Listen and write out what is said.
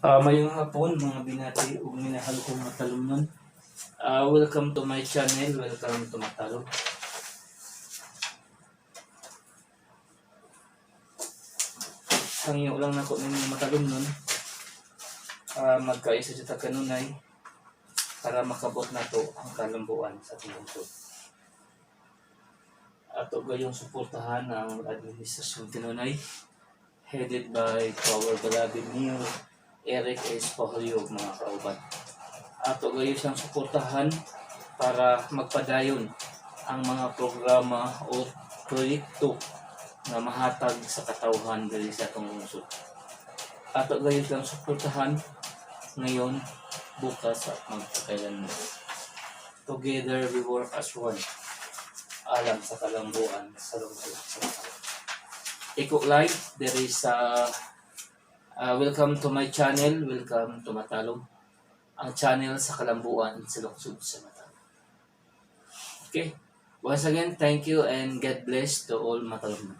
Mayong hapon, mga binati ug minahal kong matalumnon. Welcome to my channel, welcome to Matalom. Hangyo lang nako ninyo, matalumnon. Magkaisa sa kanunay para makabot nato ang kalambuan sa atong lungsod. Ato gayong suportahan ang administrasyon tinunay headed by our beloved Mayor Eric S. Pahuyog, mga kauban. Ato gayon siyang suportahan para magpadayon ang mga programa o proyekto nga mahatag sa katawhan diri sa atong lungsod. Ato gayon siyang suportahan ngayon, bukas at magpakailanman. Together we work as one alang sa kalambuan sa lungsod sa Macau. Iko live there is welcome to my channel, welcome to Matalom, ang channel sa kalambuan sa lungsod sa Matalom. Okay? Once again, thank you and God bless to all Matalom.